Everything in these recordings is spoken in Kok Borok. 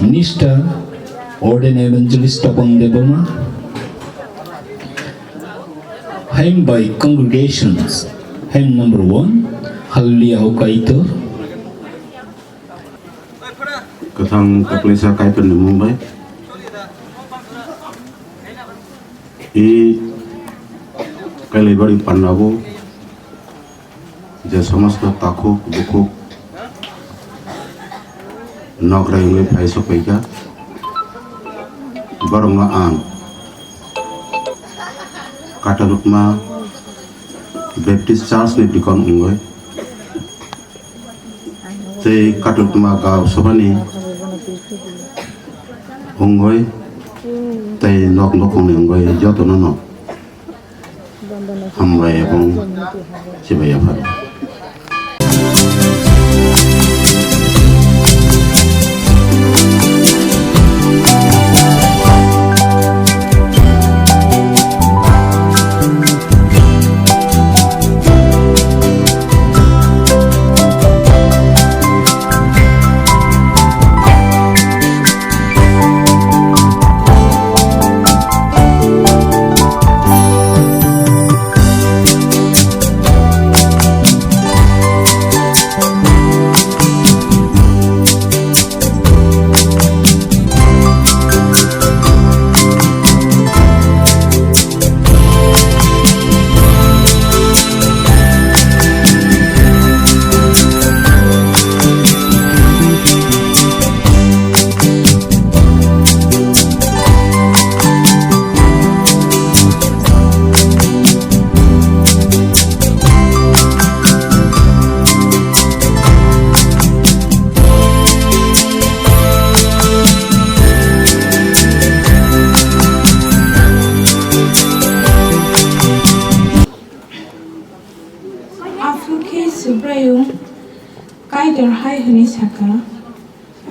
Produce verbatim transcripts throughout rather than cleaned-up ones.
Minister, Ordained Evangelist Tapang Debbarma, hymn by congregations, hymn number one, Hallelujah, O Kaitor. Kwthang kwplaisa Kaitorni mung bai. I Kailaibari pandao je somosto takhuk bukhuk nokrai wngwi phai sokphaikha, borokno ang Katalukma Baptist Church ni deacon wngwi tei Katalukma Gao Sabhani wngwi tei nok nukhungni wngwi jotono no hambai ebong chibai yapharo. Aphuru khe Subraiyung Kaitor hai hwnwi sa kha,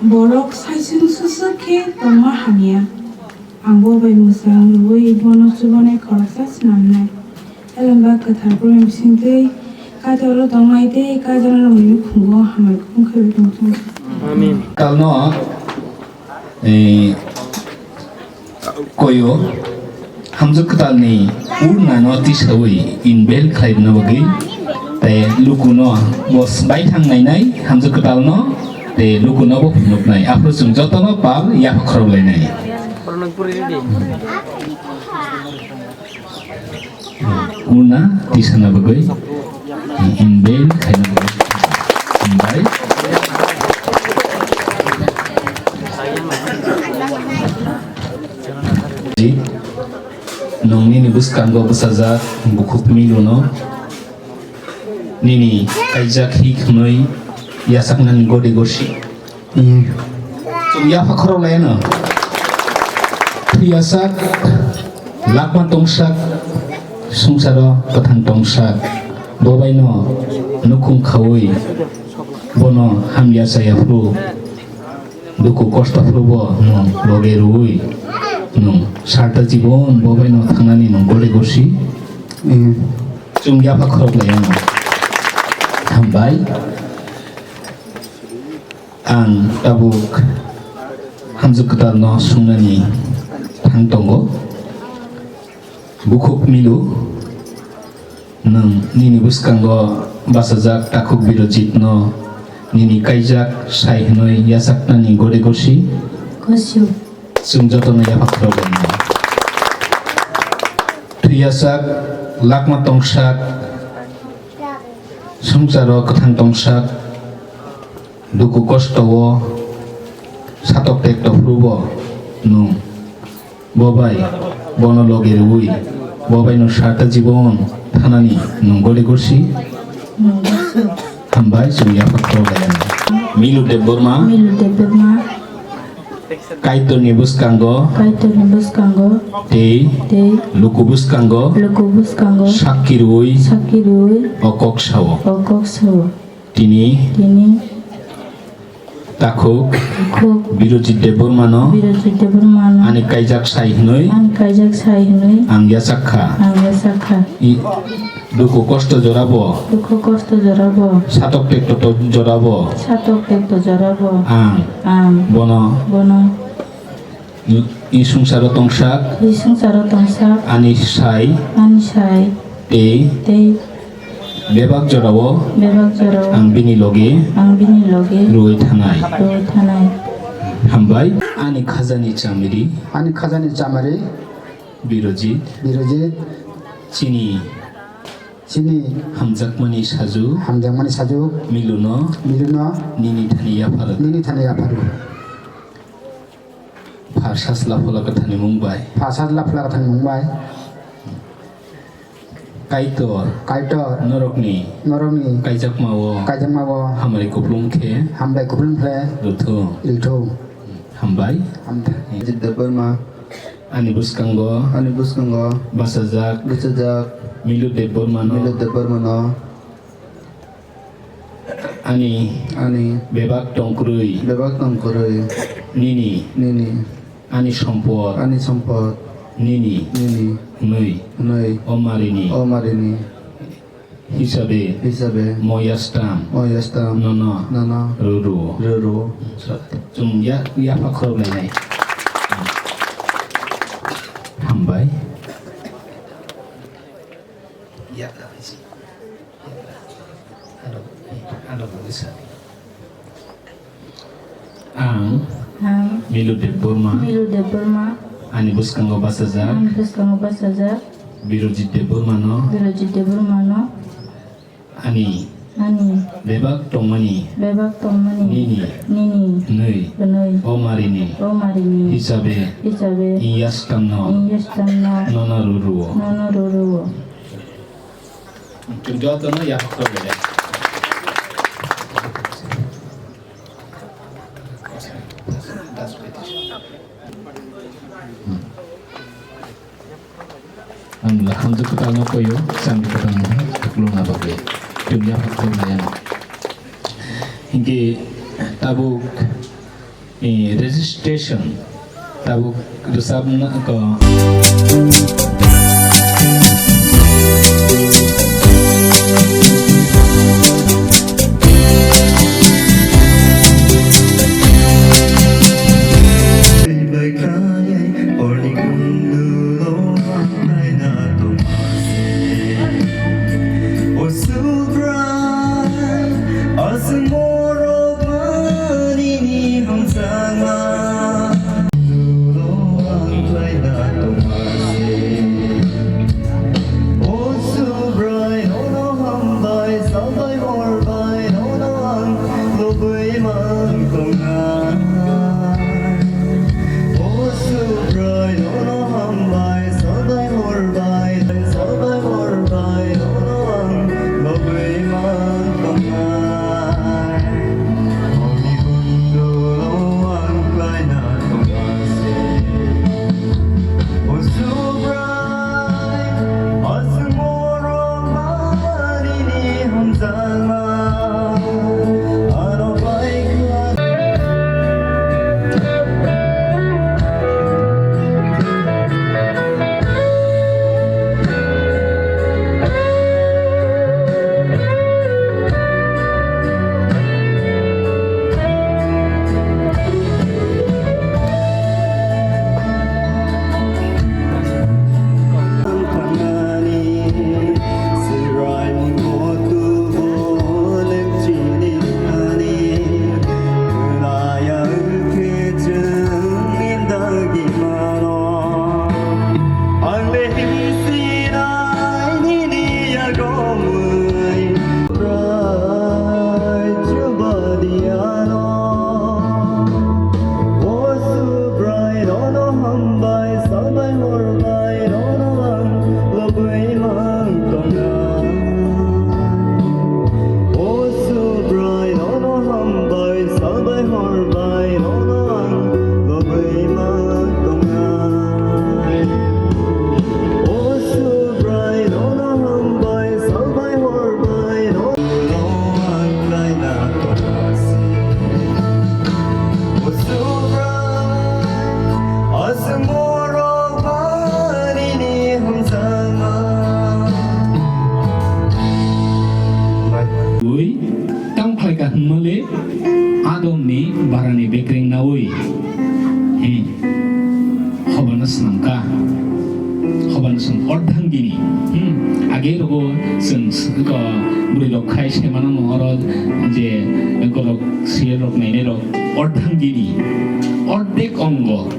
"Borok saichung susuk khe tongma hamya. Ang bo bai mwchang rwui bono chubanai khoroksa snamnai." Elembak kwthar Prohni bisingtwi Kaitor o tongnai tei Kaitor rokni nukhungo hambai kuphung khe tongthung. Amen. Talno, eh, Koyo, hamjwk kwtalni urnano tisaui inbel khlairwna bagwi, tei lukuno bo baithang nainai, hamjwk kwtalno, tei lukuno bo phunuknai. Aphuru chwng jotono pal yapha khorok lainai. Una tisana bagwi, inbel khaina bagwi. Hambai. Bwskango bwsajak bukhuk Miluno nini kaijak hik hwnwi yachaknani gode gosi. Hmm. Chwng yapha khorok laiano. Thwiyasak, lakma tongsak, swngcharo kwthang tongsak. Bo baino nukhung khaui bono hamya chaya phuru, dukhu kosto phuru bo nwng loge rwui nwng sarta jibon bo baino thangnani nwng gole gosi. Hmm. Chwng yapha khorok laiano. Hambai. Ang tabuk hamjwk kwtalno swngnani thang tongo. Bukhuk Milu, nwng nini bwskango bachajak takhuk Birojitno nini kaijak sai hwnwi yachaknani gode gosi? Gosi. Chwng jotono yapha khorok lainai. Thwiyasak, lakma tongsak, swngcharo kwthang tongsak, dukhu kosto o satok tekto phuru bo nwng bo bai bono loge rwui bo bai no sarta jibon thanani nwng gode gosi. Hambai, chwng yapha khorok laiano. Milu Debbarma. Milu Debbarma. Kaitorni bwskango. Kaitorni bwskango. Tei. Tei. Luku bwskango. Luku bwskango. Sakki rwui. Sakki rwui. O kok sao. O kok sao. Tini. Tini. Takhuk. Takhuk. Birojit Debbarmano. Birojit Debbarmano. Ani kaijak sai hwnwi. Ani kaijak sai hwnwi. Ang yachak kha. Ang yachak kha. I, dukhu kosto jorabo. Dukhu kosto jorabo. Satok tekto to jorabo. Satok tekto jorabo. Ang. Ang. Bono. Bono. I, i swngcharo tongsak. I swngcharo tongsak. Ani sai. Ani sai. Tei. Tei. Bebak jorao. Bebak jorao. Ang bini loge. Ang bini loge. Rwui thanai. Rwui thanai. Hambai. Ani khajani chamiri. Ani khajani chamiri. Birojit. Birojit. Chini. Chini. Hamjakmani saju. Hamjakmani saju. Miluno. Miluno. Nini thani yapharu. Nini thani yapharu. Pha Sajla Phola Kwtharni mung bai. Pha Sajla Phola Kwtharni mung bai. Kaitor. Kaitor. Norokni. Norokni. Kaijakmao. Kaijakmao. Hamari kuplung khe. Hambai kuplung khe. Rwthung. Rwthung. Hambai. Hambai. Ajit Debbarma. Ani bwskango. Ani bwskango. Bachajak. Bachajak. Milu Debbarmano. Milu Debbarmano. Ani. Ani. Bebak tongkwrwi. Bebak tongkwrwi. Nini. Nini. Ani sompot. Ani sompot. Nini. Nini. Hwnwi. Hwnwi. O marini. O marini. Hisabe. Hisabe. Moyastam. Moyastam. Nono. Nono. Ruru. Ruru. Chwng ya, yapha khorok lainai. Hambai. Ya. Ang. Ang. Milu Debbarma. Milu Debbarma. Ani bwskango bachajak. Ani bwskango bachajak. Birojit Debbarmano. Birojit Debbarmano. Ani. Ani. Bebak tongmani. Bebak tongmani. Nini. Nini. Hwnwi. Hwnwi. O marini. O marini. Hisabe. Hisabe. Iyastamno. Iyastamno. Nono ruru. Nono ruru. Jotono yapha khorok le. Ang hamjwk kwtalno koyo, chandi kwtalno kwplwngna bagwi. Chwng yapha khorok le. Hinkhe tabuk Eh, registration tabuk rwchapna ko. O Subrai, aswk borok manini hamjakma. Nulo ang khlaina tongma se. O Subrai, nono hambai Nawi, he, hobano swnamkha, hobano swng ardhangini, hmm, age rogo swng s-, ko, bwrwi rok khai se mano mo oro je, ko rok, serial rok nainai rok, ardhangini, ordek ongo,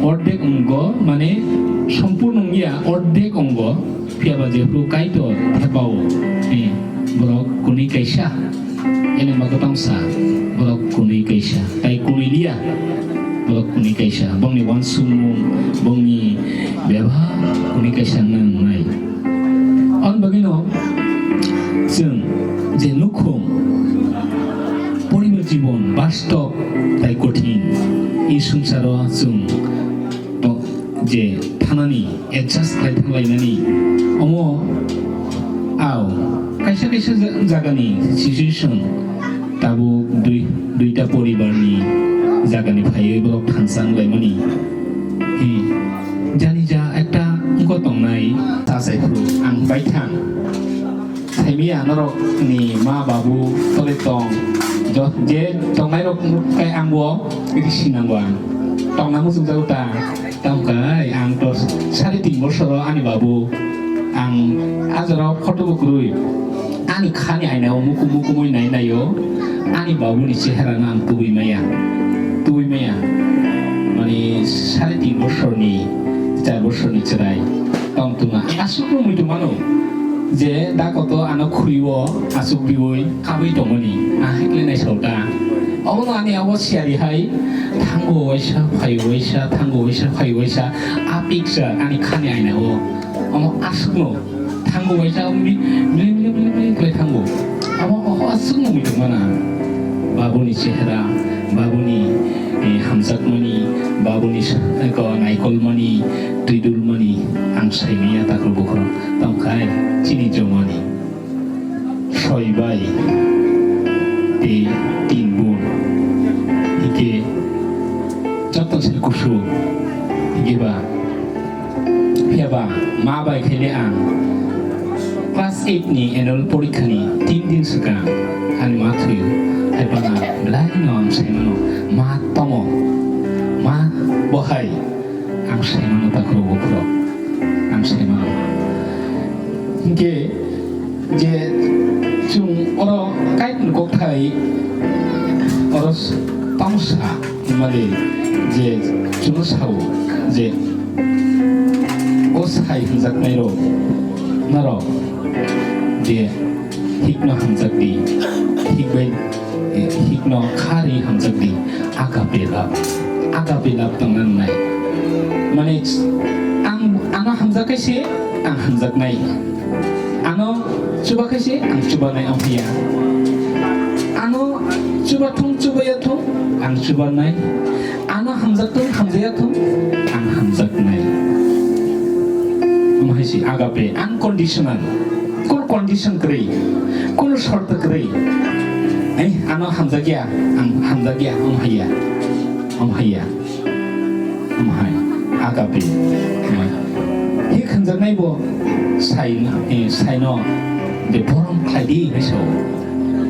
ordek ongo, mane, sompurno wngya, ordek ongo, phiya ba jephru Kaitor thepao, he, borok kwnwi kaisa. Ene ma kwtang sa, borok kwnwi kaisa, tai kwnwi liya, borok kwnwi kaisa, bongni uansukmung, bongni bebhar kwnwi kaisa wngna nangnai. Aboni bagwino chwng je nukhung, poribar jibon, bastob tai kothin, i swngcharo chwng to je thanani adjust khlai thanglainani omo au kaisa kaisa ja-, jagani situation tabuk dui, duita poribarni jagani phaiwi borok thansa wnglaimani. Hi, jani ja ekta wngkha tongnai, ta sai phuru ang baithang. Saimaya norokni ma babu tole tong, jo-, je tongnairok nukhai angbo risi nango ang. Tongna muchungjago ta, tamo khe ang to sare tin bosoro ani babu ang a jorao photo bo kwrwi ani khani ainao mukum mukumwi nai naio, ani babuni cheharano ang tubui maya, tubui maya. Mani sare tin bosorni, char bosorni chwrai. Tong tongma. Aswk no muitu mano je da koto ano khuriwo aswk biwi kabui tongmani. A hekle nai sauta. Obono ani abo siyari hai thango waisa, phaio waisa, thango waisa, phaio waisa. A picture ani khani aina o. Omo aswk no thango waisa mili, mili, mili, mili, mili khlai thango. Abo, oho aswk no muitu mana. Babuni chehra, babuni, eh, hamjakmani, babuni sa-, ko naikolmani, twidulmani, ang saimanya takhuk bukhuk tongkhai chini jomani. Soi bai tei tin bun. Hike joto se kusu. Hike ba Phiya ba ma bai khe le ang class eight ni annual porikha ni tin din swkang ani ma thwi o. Hai phano belai no ang sai mano ma tomo, ma bo hai ang sai mano takhuk bukhuk ang sai mano. Hinkhe je chwng oro Kaitorni kokthai oro tamo sa. Himali je chwngno sao je o sai hwnjaknairok norok je hikno hamjakdi, hik bai, hikno kha rwi hamjakdi, agape love, agape love tongna nangnai. Mane ang, ano hamjakkai se ang hamjaknai. Ano chuba khe se ang chubanai, omo hai ya. Ano chuba thung, chubaya thung, ang chubanai. Ano hamjak thung, hamjaya thung, ang hamjaknai. Omo hai se agape, unconditional. Kun condition kwrwi, kun shorto kwrwi. Ei, ano hamjakya, ang hamjakya, omo hai ya. Omo hai ya. Omo hai, agape. Omo hai. Hik hwnjaknai bo sai, eh, saino de borom khlai di, hwnwi sao.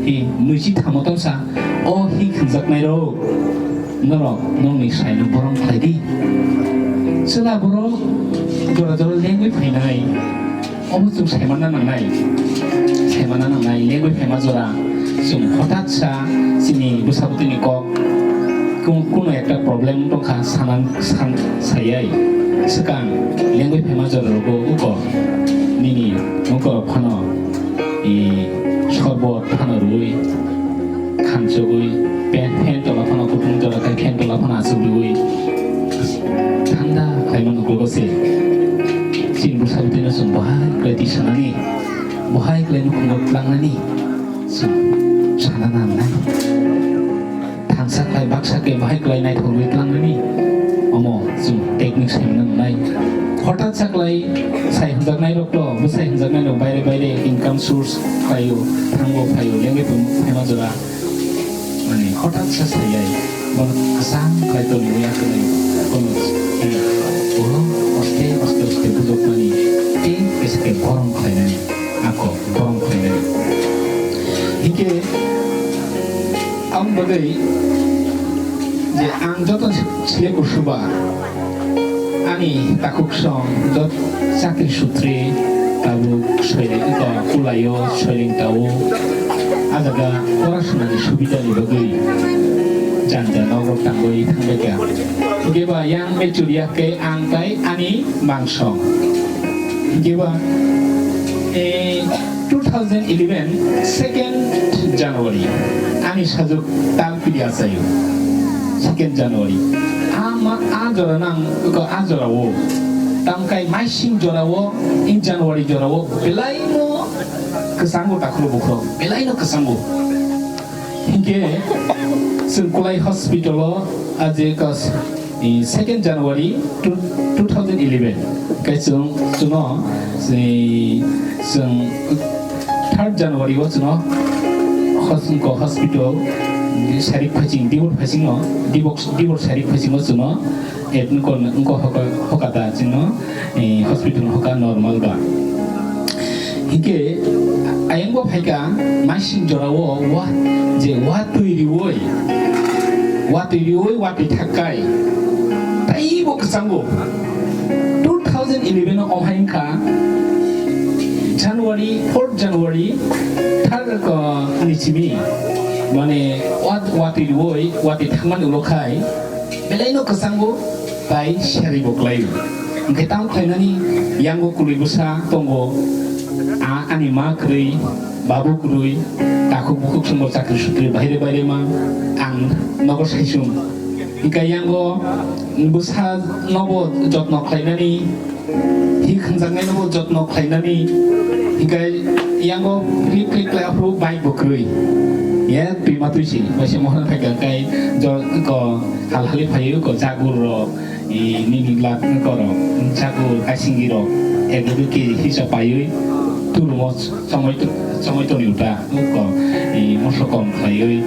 Eh, nwichi thamo tong sa, o hik hwnjaknai rok, norok, nokni saino borom khlai di. Chwla borok jora jora lengwi phainai. Omo chwng saimanna nangnai, saimanna nangnai, lengwi phaima jora. Chwng hothat sa chini bwsa bwtwini kok, kun-, kuno ekta problem tongkha, sanan, san-, sayai. Swkang lengwi phaima jora rogo uko nini uko phano, i, sorbot phano rwui. Khamchugwi, pen, fan tola phano kutung jora khai fan tola phano achugwi. Thanda khlaima nukgo se. Chini bwsa bwtwino chwng bohai khlai twi sanani, bohai khlai nukhungo tlangnani chwng sana nangnai. Thangsa khlai baksa khe bohai khlai naithokgwi tlangnani. Omo chwng technique saimano nangnai. Hothat sa khlai sai hwnjaknai rok to, bwsai hwnjaknai rok baire baire income source khlaio, thango phaio, lengwi tong phaima jora. Mane hothat sa saiyai, bono kwchang khlai tongwi ya kwnwi, kono, eh, bono oste, oste, oste bujokmani, tei kaisa khe borom khlainani, ako borom khlainani. Hinkhe, ang bagwi, Je ang joto sile kusuba, ani takhuk song jot chakri sutri tabuk soiling ko kulaio soiling tao, a jaga porasuna ni subida ni bagwi janja nogo tangwi thangbaikha. Hingkhe ba yang mechuria khe ang tai ani mangsong. Hingkhe ba, eh, two thousand eleven second January ani sajwk tal pili achaio. Second January. A ma, a jora nang, ko a jora o. Tamkai maising jora o, in January jora o, belai no kwchango takhro bukhro, belai no kwchango. Hingke, chwng Kulai Hospital o, a je kas, i, second January two, two thousand eleven. Kai chwng, chwngno, i, chwng third January o chwngno hos-, ko hospital, i, sarik phaiching, dibor phaiching no, dibor, dibor sarik phaiching o chwngno, et nko, nko hoka, hoka da chwngno, i, hospital hoka normal ba. Hingke ayang bo phaika maising jora o wa, je watwi riwoi, watwi riwoi, watwi thakkai. Tai bo kwchango. Two thousand eleven o omhai wngkha January, fourth January, thar ko ni simi. Mane wat-, watwi riwoi, watwi thangmani ulo khai. Belai no kwchango, tai serwi bo kwlaio. Hingke tamo khlainani yango kwlwi bwsa tongo, a, ani ma kwrwi, babu kwrwi, takhuk bukhuk songbo chakri sukri baire baire ma, ang nogo saisung. Hingke yango bwsa nobo jotno khlainani, hi khangjaknai nobo jotno khlainani, hingke yango klik klik khlai aphuru bike bo kwrwi. Ya twima twisi, waisa mohor phaikha kai jo ko hal hali phaiwi ko jagur rok, i nini glak ko rok, jagur kaisinggi rok, ek dui kg hisa paiwi turumo chomoi chomoi toni uta ko i moso kom khlaiwi,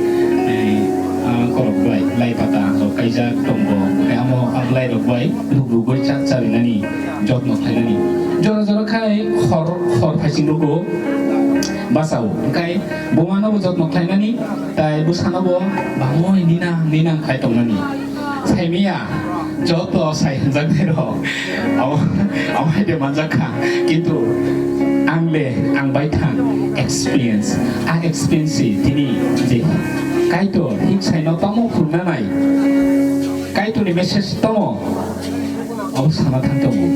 i, a, korok bai lai pata rok kaijak tongo, tei amo a bwlai rok bai ruk rugwi cha charinani jotno khlainani. Jora jora khai hor, hor phaising rugo bachao. Hingkai buma no bo jotno khlainani, tai bwsa no bo bangwi ninang ninang khai tongnani. Saimiya joto sai hwnjaknai rok abo, abo hai de manjak kha. Kintu ang le, ang bai thang experience, a experience tini je Kaitor hik sai no tamo phunanai, Kaitor ni message tamo. Abo sana thang tongo.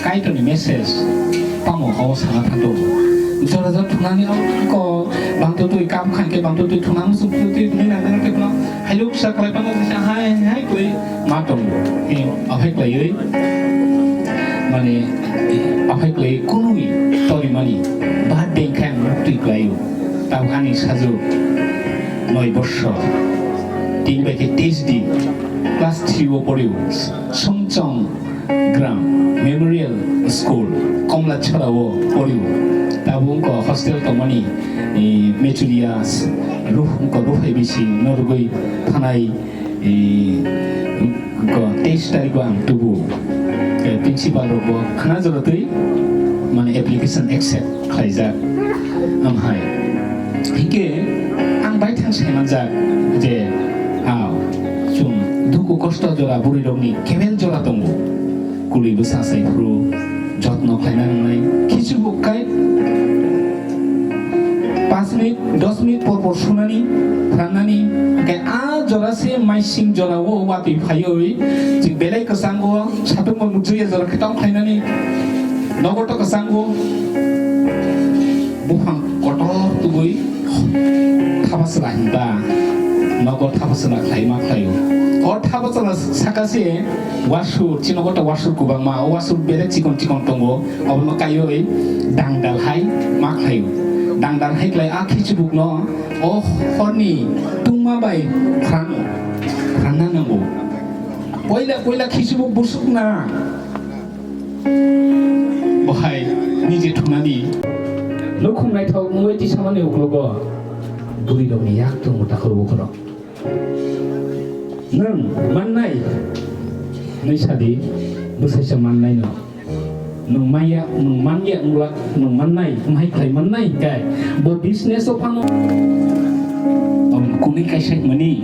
Kaitorni message tamo abo sana thang tongo. Jora jora thunani ko bangto twi kam khan ke bangto twi thunang suk twi twi nang nang ke no hailuk sa klai pano sa hai hai koi ma tongo. E, aphai klaiwi mane, e, aphai klai kunui tori mani ba deng khan twi klaio. Tabuk ani sajwk noi borsor. Tin bai ke T H D class three o porio. Songchong Gram Memorial School, Komlachora o porio. Tabuk wngkha hostel tongmani, eh, Mechurias, Ruh-, wngkha Ruhai bisi norogwi thanai, eh, wngkha teis tarikh o ang tubu. Eh, principal rokbo khna jora twi, mane application accept khlaijak. Amhai. Hingke ang baithang saimanjak je, ah, chwng dukhu kosto jora bwrwi rokni kebel jora tongo. Kului bwsa sai phuru jotno khlaina nangnai. Khichu bukhai panch minute, dos minute por por sunani, rannani, hingke a jora se maising jora o watwi phaiwi, chwng belai kwchango, satung bo nukjaya jora khe tong khlainani, nogo to kwchango. Buphang kotor tugui thapasla hinba nogo thapasla khlaima khlaio. O thapasla saka se wasur, chini nogo ta wasur kubangma, o wasur belek chikon chikon tongo, obono kaioi dangdal hai ma khlaio. Dangdal hai khlai a khichibukno o horni tungma bai phrang, phrangna nango. Poila poila khichibuk busukna. Bohai nije thunani. Nukhung naithok wngwi tisamani uklogo bwrwirokni yak tongo takhuk bukhurok. Nwng mannai? Nwi sadi, bwsaisa mannaino. Nwng manya, nwng manya wngla, nwng mannai, wng hai khlai mannai hwnkhe bo business o phano. Omo kwnwi kaisa hwnmani,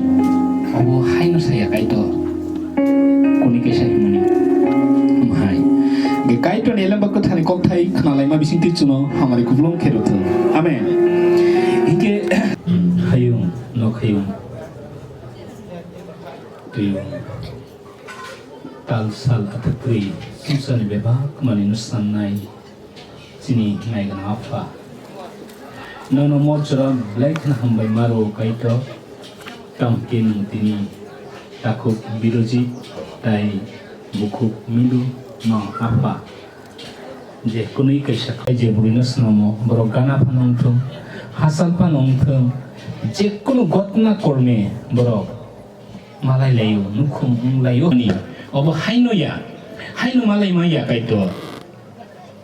obo haino saya Kaitor. Toni elem bak kwthani kokthai khnalaima bisingtwi chwngno hamari kupulung khe rwthwng. Amen. Hinkhe hayung, nok hayung. Tuyung. Tal sal atwtwi swngcharni bebak manwino sannai chini naiganang Apha. Nono mor jora belai kheno hambai maro Kaitor. Tamo khe nwng tini takhuk Birojit tai bukhuk Milu no Apha. Je kunui kaisa khai je bwrwino swnamo, borok gana phano wngthung, hachal phano wngthung, je kunu gotna korme borok malai laio, nukhung wng laio. Ni obo haino ya, haino malai ma ya Kaitor.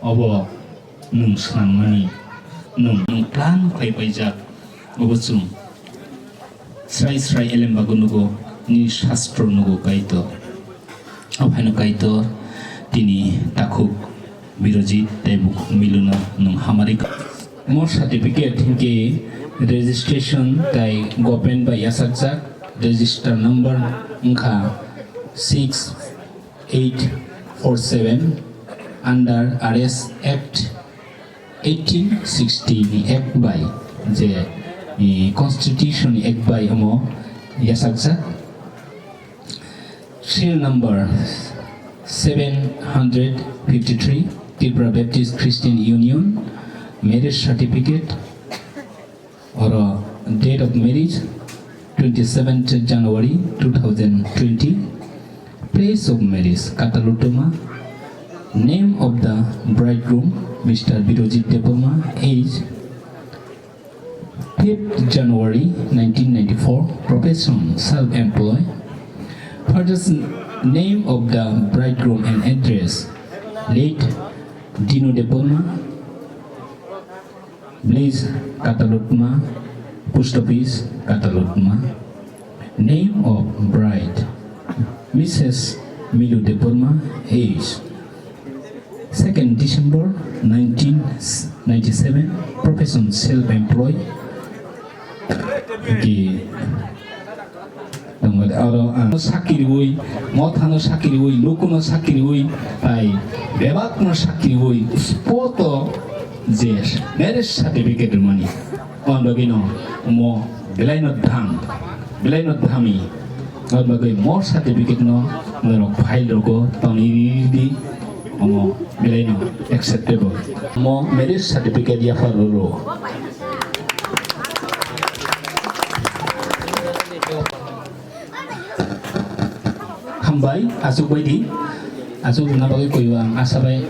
Obo nwng swnam mani, nwng, nwng plan khlai paijak, obo chwng srai srai elem bago nugo, ni shastro nugo Kaitor. Obo haino Kaitor, tini takhuk Birojit tei bukhuk Miluno nwng hamari. Mor certificate hinkhe registration tai government bai yachakjak, register number wngkha six eight four seven under R S Act eighteen sixty ni Act bai je, eh, Constitution ni Act bai omo yachakjak. Serial number seven hundred fifty-three, Tripura Baptist Christian Union, marriage certificate, oro date of marriage twenty-seventh January two thousand twenty, place of marriage Katalutuma, name of the bridegroom Mister Birojit Debbarma, age fifth January nineteen ninety-four, profession self-employed. Father's name of the bridegroom and address, late Dino Debbarma, village Katalutma, post office Katalutma. Name of bride, Missus Milu Debbarma, age second December nineteen ninety-seven, profession self-employed. Ki tongmani oro ang sakiriwi, mothano sakiriwi, lukuno sakiriwi, tai bebakno sakiriwi, spoto je marriage certificate rwmani. On bagwino mo belaino dham, belaino dhami. On bagwi mo certificate no norok file rogo tongwi ridi, omo belaino acceptable. Mo marriage certificate yaphar roro. Hambai, asuk bai di. Asuk rwna bagwi koiyo ang asa bai.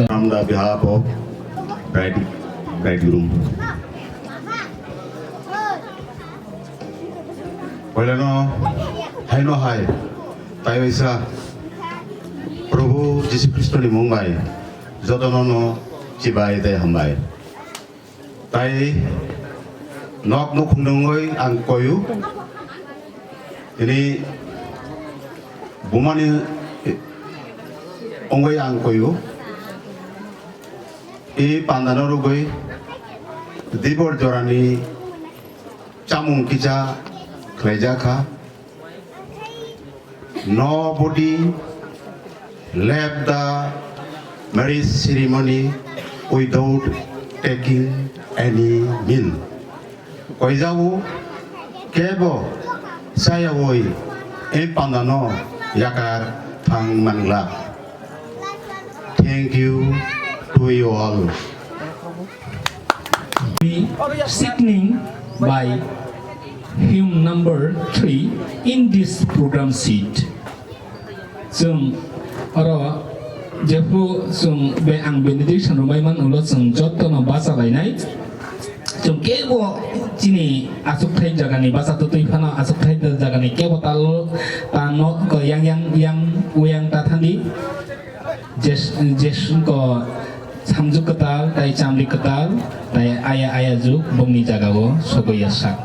On the behalf of bride, bridegroom. Poilano haino hai, tai waisa Prabhu Jisu Khristo ni mung bai jotono no chibai tei hambai. Tai nok nukhung nungwi ang koyu. Tini bumani ongwi ang koyu. I pandano rugwi dibor jorani chamung kisa khlaijak kha. Nobody left the marriage ceremony without taking any meal. Koijago kebo chayawi e pandano yakar thang mangla. Thank you to you all. Signing by hymn number three in this program sheet. Chwng oro jephru chwng be ang benediction rwmai man ulo chwng jotono bacha lainai. Chwng kebo chini achukthai jagani bacha twtwi phano achukthai jagani kebo tal tano ko yang yang yang uyang ta thani. Jes-, jeswng ko samjwk kwtal, tai chamli kwtal, tai aya, aya juk bongni jagao sogwi ya sak.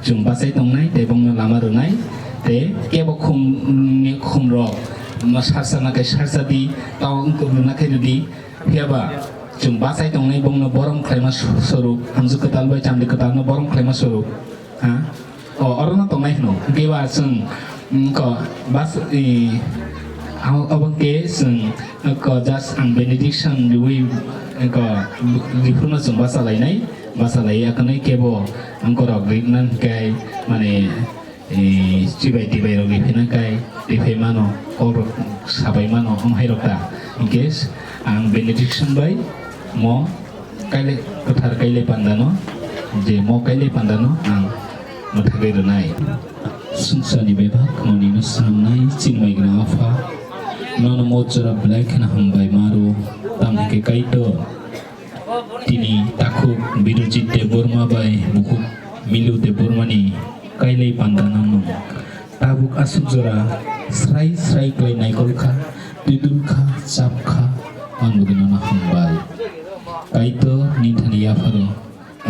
Chwng bachai tongnai, tei bongno lama rwnai, tei kebo khum, ni khum rok, ma sarsa na kai sarsa di, tao wng kwrwng na khai rwdi, phiya ba chwng bachai tongnai bongno borom khlaima sw-, swrwk, samjwk kwtal bai chamli kwtal no borom khlaima swrwk. Ha? O, oro no tongnai hwno. Hwnkhe ba chwng, mm, ko, bas, i, Ang obo khe chwng, ko just ang benediction riwi, ko, riphurno chwng bachalainai, bachalai yakarnai kebo ang korok rinani hwnkhe, mane, eh, chibai tibai rok riphina kai, riphai mano, kok rok sabai mano, wng hai rok ta. Hinkhe ang benediction bai mo kaile, kwthar kaile pandano, je mo kaile pandano ang mwthagwi rwnai. Swngcharni bebak nonino swnamnai chini maigrang Apha, nono mo jora belai kheno hambai ma rwo, tamo hinkhe Kaitor tini takhuk Birojit Debbarma bai bukhuk Milu Debbarmani kailai pandano nwng tabuk aswk jora srai srai klai naikol kha, twidul kha, chap kha, ang bwrwino hambai. Kaitor nini thani yapharo.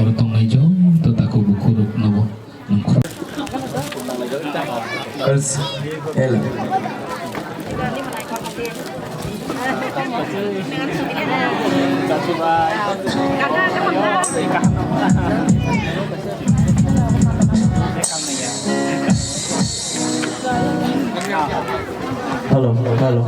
Oro tongnai joto takhuk bukhuk rok nobo nongkhor. Girls, hello. Hello, hello.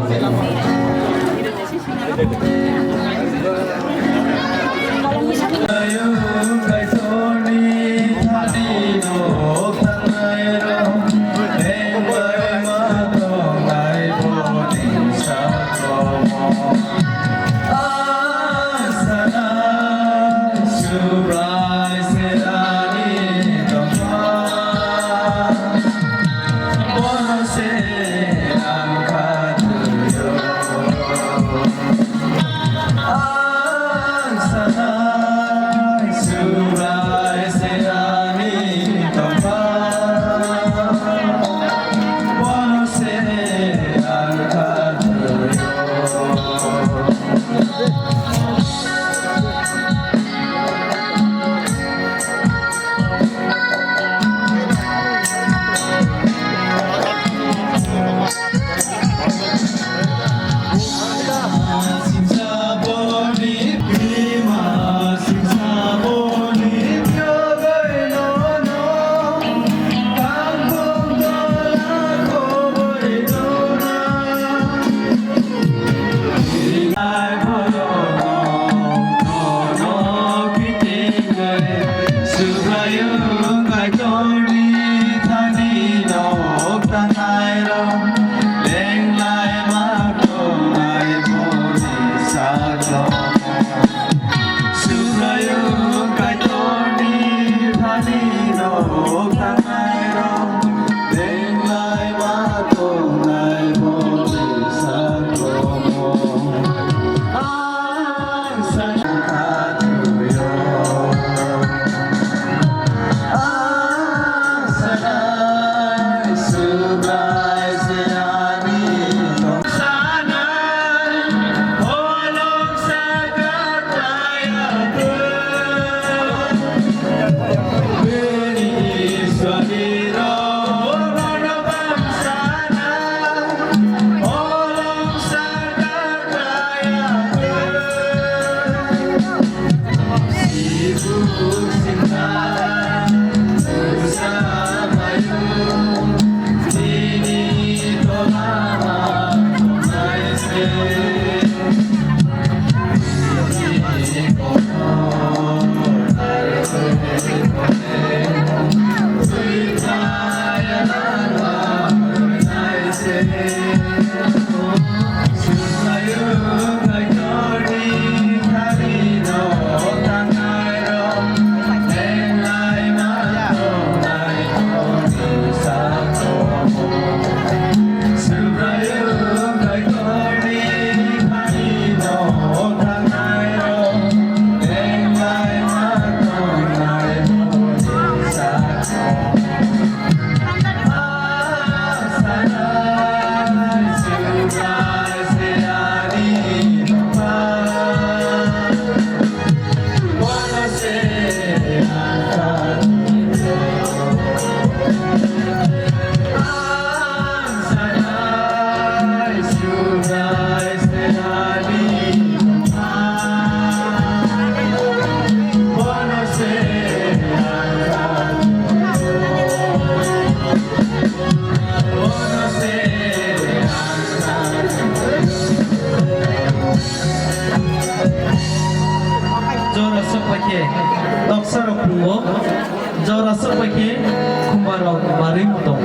Ora sok bai khe khumbar rok barwi tong.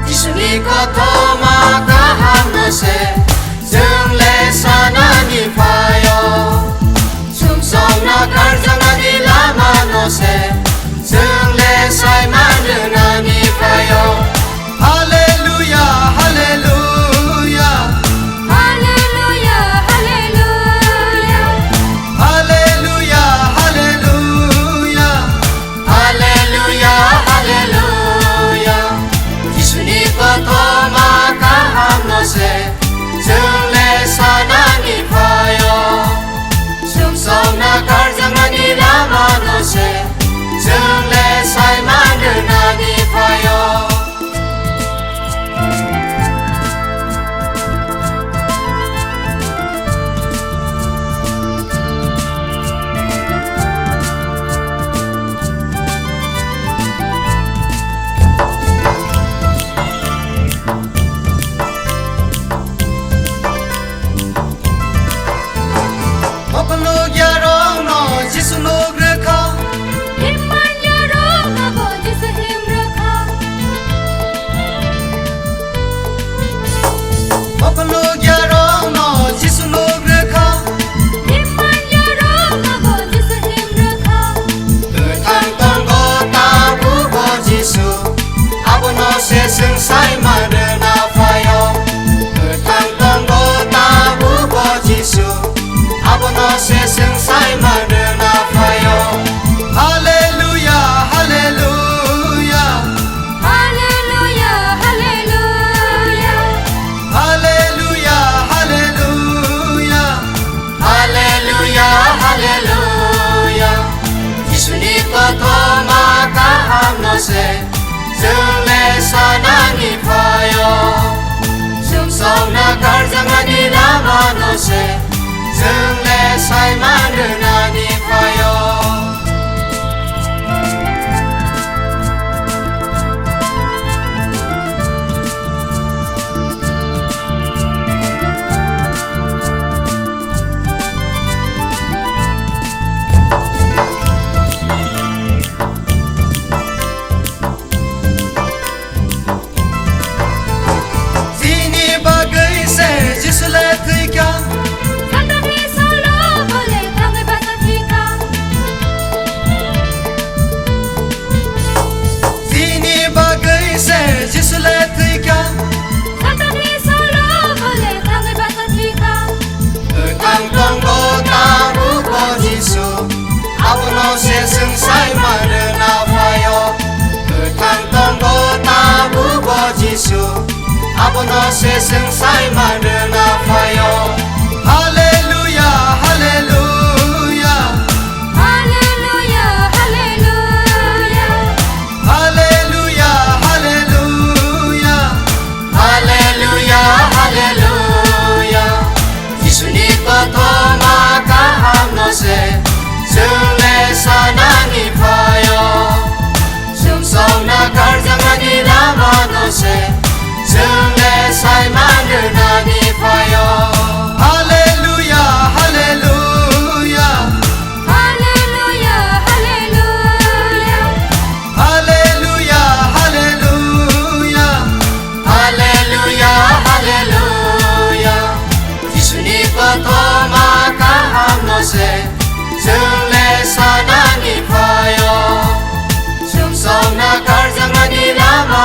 Jisuni kothoma kaham no se, chwng le sanani phaio. Sumsokna karjaknani lama no se, chwng le saiman rwnani phaio. Hallelujah, hallelujah. Hallelujah, hallelujah. Hallelujah, hallelujah. Hallelujah, hallelujah. Jisuni kothoma kaham no se, chwng le sanani phaio. Sumsokna karjaknani lama no se, chwng le saiman rwnani phaio. Mokol nukya rokno Jisu nuk rwkha. Himman ya rokno bo Jisu him rwkha. Mokol nukya rokno Jisu nuk rwkha. Himman ya rokno bo Jisu him rwkha. Kwthang tongo tabukbo Jisu, abono se chwng saiman rwna phaio. Kwthang tongo tabukbo Jisu, abono se chwng saiman rwna phaio. Hallelujah, hallelujah. Hallelujah, hallelujah. Hallelujah, hallelujah. Hallelujah, hallelujah. Jisuni kothoma kaham no se, chwng le sanani phaio. Sumsokna karjaknani lama no se, chwng le saiman rwnani phaio. Chini bagwi se Jisu le thwikha. Satanni salo bo le thangwi bacha thwikha. Chini bagwi se Jisu le thwikha. Satanni salo bo le thangwi bacha thwikha. Kwthang tongo tabukbo Jisu, abono se chwng saiman rwna phaio. Kwthang tongo tabukbo Jisu, abono se chwng saiman rwna phaio. Hallelujah, hallelujah. Hallelujah, hallelujah. Hallelujah, hallelujah. Hallelujah, hallelujah. Jisuni kothoma kaham no se, chwng le sanani phaio. Sumsokna karjaknani lama no se, chwng le saiman rwnani phaio. Hallelujah, hallelujah. Hallelujah, hallelujah. Hallelujah, hallelujah. Hallelujah, hallelujah. Jisuni kothoma kaham no se, chwng le sanani phaio. Sumsokna karjaknani lama.